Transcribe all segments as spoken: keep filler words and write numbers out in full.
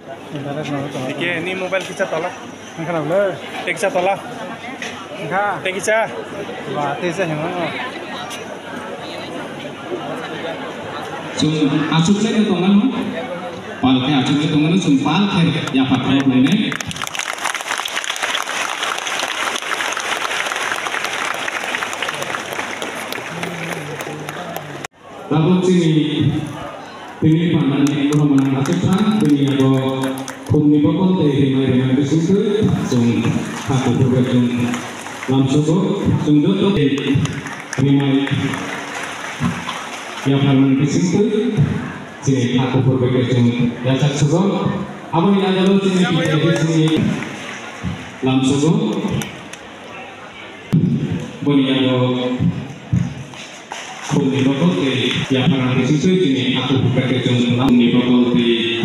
Dike ni mobile kisa tola. Angkha na bole. Teksa tola. Angkha. Tekisa. Ba, teksa hemo. Chwng achuk lai no tongo no. Pal khe achuk lai tongo no, chwng pal khe yapha khe lai nai. Tabuk chini tini pandani borok mwnang achukha, bini yago khumni bokol tei rimai rimai bisingtwi chwng kha kuphur bai chwng lamsogo. Chwng joto tei rimai yapharmani bisingtwi chini kha kuphur bai khe chwng yachak sogo. Aboni yago chini P T A chini lamsogo. Boni yago khumni bokol tei yapharmani bisingtwi chini kha kuphur bai khe chwng khumni bokol tei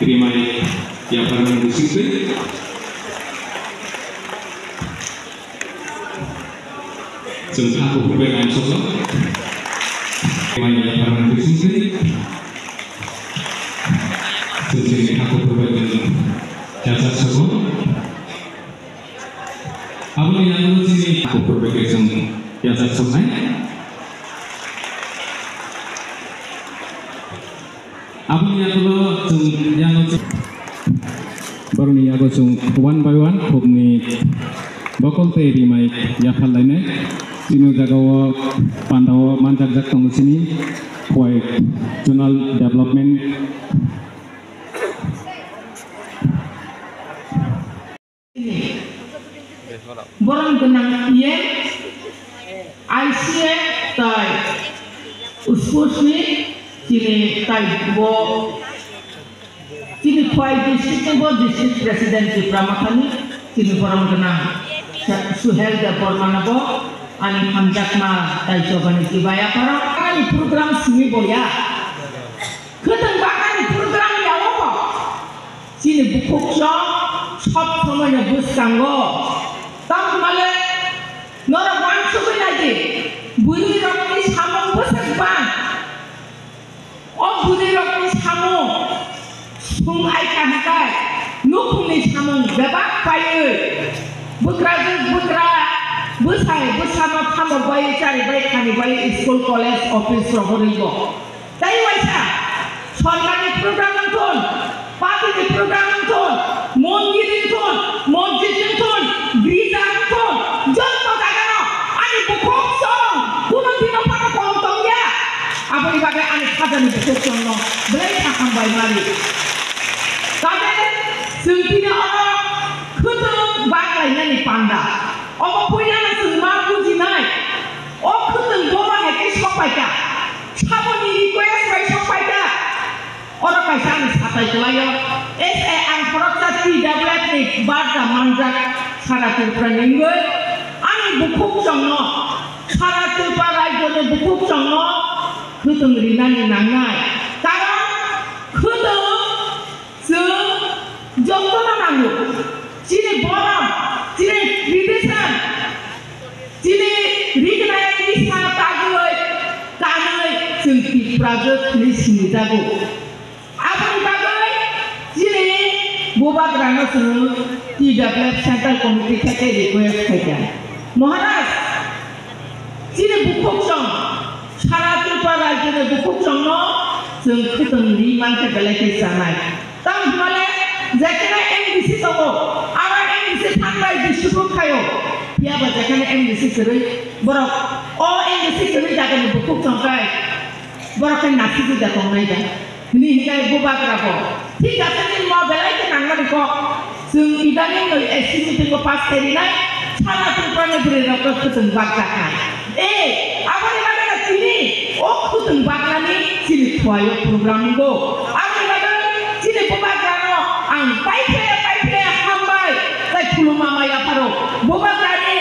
rimai yapharmani bisingtwi chwng kha kuphur bai lamsogo. Rimai yapharmani bisingtwi chwng chini kha kuphur bai chwng yachak sogo. Aboni yago chini kuphur bai khe chwng yachak soknai. Aboni yago chwng yago chwng, borokni yago chwng one by one khumni bokol tei rimai yaphar lainai. Chini jagao pandao manjakjak tongo chini Khowai zonal development. Borok gwnang E M, I C M tai sports ni chini tai bo chini Khowai district ni bo district president Tipra Mothani chini borok gwnang Suhel Debbarma no bo ani hamjakma tai chobani chibaya borok ani program simi boya. Khwtwng baknani program ya omo. Chini bukhuk chwng sob somoi no bwskango. Tamni hwnle norok uansugwi nai di. Bwrwi rokni samung bwswk bang. O bwrwi rokni samung sung ai kaham kai. Nukhungni samung bebak paiwi. Bwkrajwk bwkra bwsai bwsano thamok bai chari bai khani bai school college office rok rwibo. Tei waisa sorkarni program wngthun, partyni program wngthun, mondir wngthun, mosjid wngthun, girja wngthun, joto jagano ani bukhuk chwng kuno dino phano kom tongya. Aboni bagwi ani khajani bukhuk chwngno belai kha hambai mari. Tei chwng tini oro khwtwng bak lainani panda. Obo puilano chwng ma bujinai. O khwtwng boba hai khe sok pai kha. Saboni request bai sok pai kha. Oro kaisa ani satai kwlaio. S A ang khoroksa T W F ni barja manjak sara Tripura ni wngwi ani bukhuk chwngno, sara Tripura rajyo ni bukhuk chwngno khwtwng rinani nangnai. Karon khwtwng chwng jotono nango. Chini borok, chini tradition, chini rignai ni sa tagwi kanwi chwng Tiprajwk hinwi sinijago. Aboni bagwi chini bubagrano chwng T W F Central Committee theke request khaikha. Maharaj, chini bukhuk chwng, sara Tripura rajyoni bukhuk chwngno chwng khwtwng ri mankhe belai khe chanai. Tamo hwnmale jekheno M D C tongo, aro M D C thanglai distribute khaio. Phiyaba jekheno M D C kwrwi borok o M D C kwrwi jagani bukhuk chwng kai borok khe nasigwi da tongnai da. Hwnwi hinkhe bubagra bo thik ase, nini mo belai khe nangmani kok. Chwng idaning noi S C meeting o pass kharinai sana Tripura ni bwrwi rok no khwtwng bakjaknai. E, aboni bagwi no chini o khwtwng baknani chini Khowai o program wngo. Aboni bagwi chini bubagra no ang paiphlaiya paiphlaiya hambai tei khulumma mai yapharo. Bubagra ni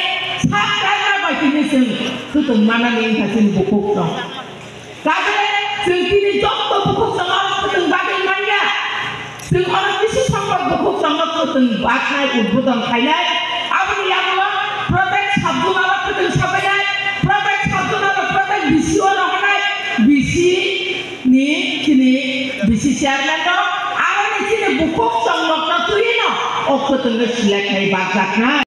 sak kaisa bai tini chwng khwtwng manani wngkha chini bukhuk chwng. Kagwi chwng tini joto bukhuk chwngno khwtwng bagwi manya. Chwng oro kisi songkok bukhuk chwngno khwtwng baknai udbodon khainai. Aboni yagulo protect sabjunalo khwtwng sabainai, protect sabjunalo protect B C O no hwnai, B C ni chini B C chairman no, aroni chini Bukhuk chongrokno twiwi no o kwtwngno silaiknai bakjaknai.